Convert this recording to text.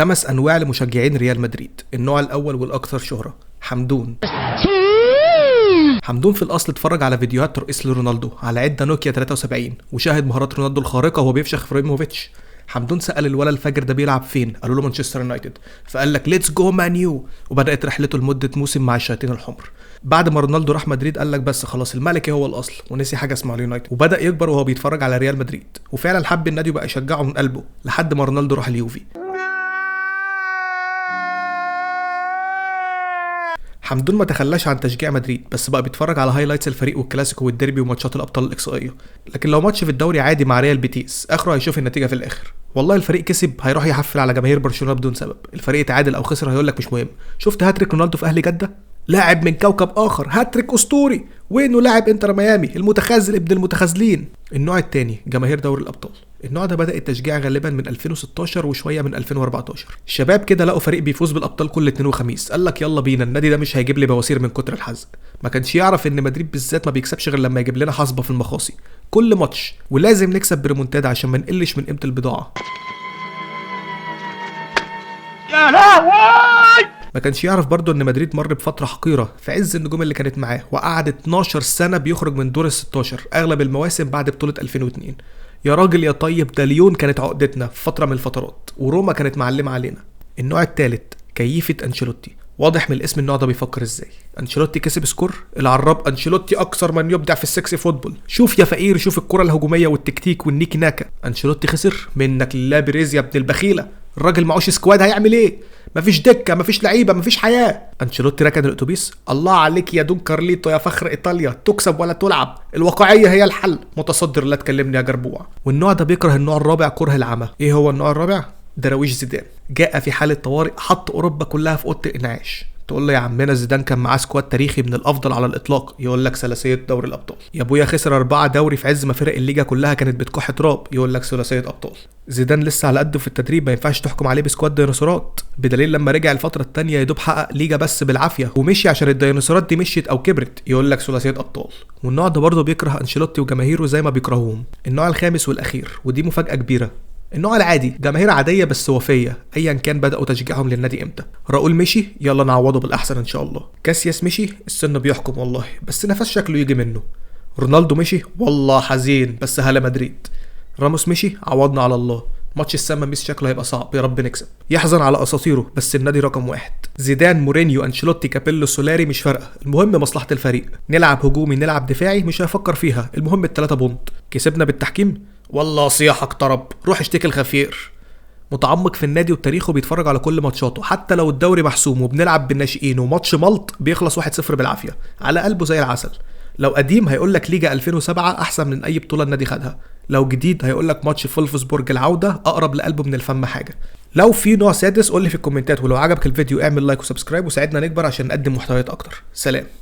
5 انواع لمشجعين ريال مدريد. النوع الاول والاكثر شهرة، حمدون. حمدون في الاصل اتفرج على فيديوهات ترقيص لرونالدو على عده نوكيا 73 وشاهد مهارات رونالدو الخارقة وهو بيفشخ ابراهيموفيتش. حمدون سأل الولد الفجر ده بيلعب فين، قالوا له مانشستر يونايتد، فقال لك let's go Man U، وبدات رحلته لمدة موسم مع الشياطين الحمر. بعد ما رونالدو راح مدريد قال لك بس خلاص الملكي هو الاصل، ونسي حاجة اسمها اليونايتد، وبدا يكبر وهو بيتفرج على ريال مدريد، وفعلا حب النادي وبقى يشجعه من قلبه لحد ما رونالدو راح اليوفي. حمدون ما تخلاش عن تشجيع مدريد، بس بقى بيتفرج على highlights الفريق والكلاسيكو والديربي وماتشات الابطال الاقصائية، لكن لو ماتش في الدوري عادي مع ريال بيتيس اخره هيشوف النتيجة في الاخر. والله الفريق كسب هيروح يحفل على جماهير برشلونة بدون سبب، الفريق اتعادل او خسر هيقول لك مش مهم. شفت هاتريك رونالدو في اهلي جده؟ لاعب من كوكب اخر، هاتريك اسطوري، وينه لاعب انتر ميامي المتخاذل ابن المتخاذلين. النوع الثاني جماهير دوري الابطال. النوع ده بدأ التشجيع غالبا من 2016 وشوية من 2014. الشباب كده لقوا فريق بيفوز بالابطال كل اثنين وخميس، قال لك يلا بينا، النادي ده مش هيجيب لي بواسير من كتر الحزق. ما كانش يعرف ان مدريد بالذات ما بيكسبش غير لما يجيب لنا حصبه في المخاصي كل ماتش، ولازم نكسب بريمونتادا عشان ما نقلش من قيمة البضاعة. يا لهوي! ما كانش يعرف برضه ان مدريد مر بفترة حقيرة في عز النجوم اللي كانت معاه، وقعد 12 سنة بيخرج من دور ال 16 اغلب المواسم بعد بطوله 2002. يا راجل يا طيب، ده ليون كانت عقدتنا في فترة من الفترات، وروما كانت معلمه علينا. النوع الثالث كيفه انشيلوتي. واضح من الاسم النوع ده بيفكر ازاي. انشيلوتي كسب score العراب، انشيلوتي اكثر من يبدع في ال sexy football، شوف يا فقير شوف الكره الهجومية والتكتيك والنيكي ناكا. انشيلوتي خسر منك لله بيريز يا ابن البخيله، الراجل معوش squad هيعمل ايه؟ مفيش دكه، مفيش لعيبة، مفيش حياة. انشيلوتي ركن الاتوبيس، الله عليك يا دون كارليتو يا فخر ايطاليا، تكسب ولا تلعب، الواقعية هي الحل، متصدر لا تكلمني يا جربوع. والنوع ده بيكره النوع الرابع كره العمى. ايه هو النوع الرابع؟ دراويش زيدان. جاء في حاله طوارئ حط اوروبا كلها في اوضة الانعاش. تقول له يا عمنا زيدان كان معاه squad تاريخي من الافضل على الاطلاق، يقول لك ثلاثية دوري الابطال. يا ابويا خسر 4 دوري في عز ما فرق الليجا كلها كانت بتكح تراب، يقول لك ثلاثية ابطال. زيدان لسه على قده في التدريب، ما ينفعش تحكم عليه ب squad ديناصورات، بدليل لما رجع الفترة الثانية يا دوب حقق ليجا بس بالعافية ومشي عشان الديناصورات دي مشيت او كبرت، يقول لك ثلاثية ابطال. والنوع ده برضه بيكره انشيلوتي وجماهيره زي ما بيكرهوهم. النوع الخامس والاخير، ودي مفاجاة كبيرة، النوع العادي، جماهير عادية بس وفيه، ايا كان بداوا تشجيعهم للنادي امتى. راؤول مشي، يلا نعوضه بالاحسن ان شاء الله. كاسياس مشي، السن بيحكم والله، بس نفس شكله يجي منه. رونالدو مشي، والله حزين بس هلا مدريد. راموس مشي، عوضنا على الله. ماتش السما ميس شكله هيبقى صعب، يا رب نكسب. يحزن على اساطيره بس النادي رقم 1. زيدان، مورينيو، انشيلوتي، كابيلو، سولاري، مش فارقه، المهم مصلحة الفريق. نلعب هجومي نلعب دفاعي مش هيفكر فيها، المهم ال3 point. كسبنا بالتحكيم، والله صياحك طرب، روح اشتكي الغفير. متعمق في النادي وتاريخه، بيتفرج على كل ماتشاته حتى لو الدوري محسوم وبنلعب بالناشئين وماتش ملط بيخلص 1-0 بالعافية، على قلبه زي العسل. لو قديم هيقول لك ليجا 2007 احسن من اي بطوله النادي خدها، لو جديد هيقول لك ماتش فولفسبورج العودة اقرب لقلبه من الفم حاجة. لو في نوع سادس قول لي في الكومنتات، ولو عجبك الفيديو اعمل like و subscribe وساعدنا نكبر عشان نقدم محتويات اكتر. سلام.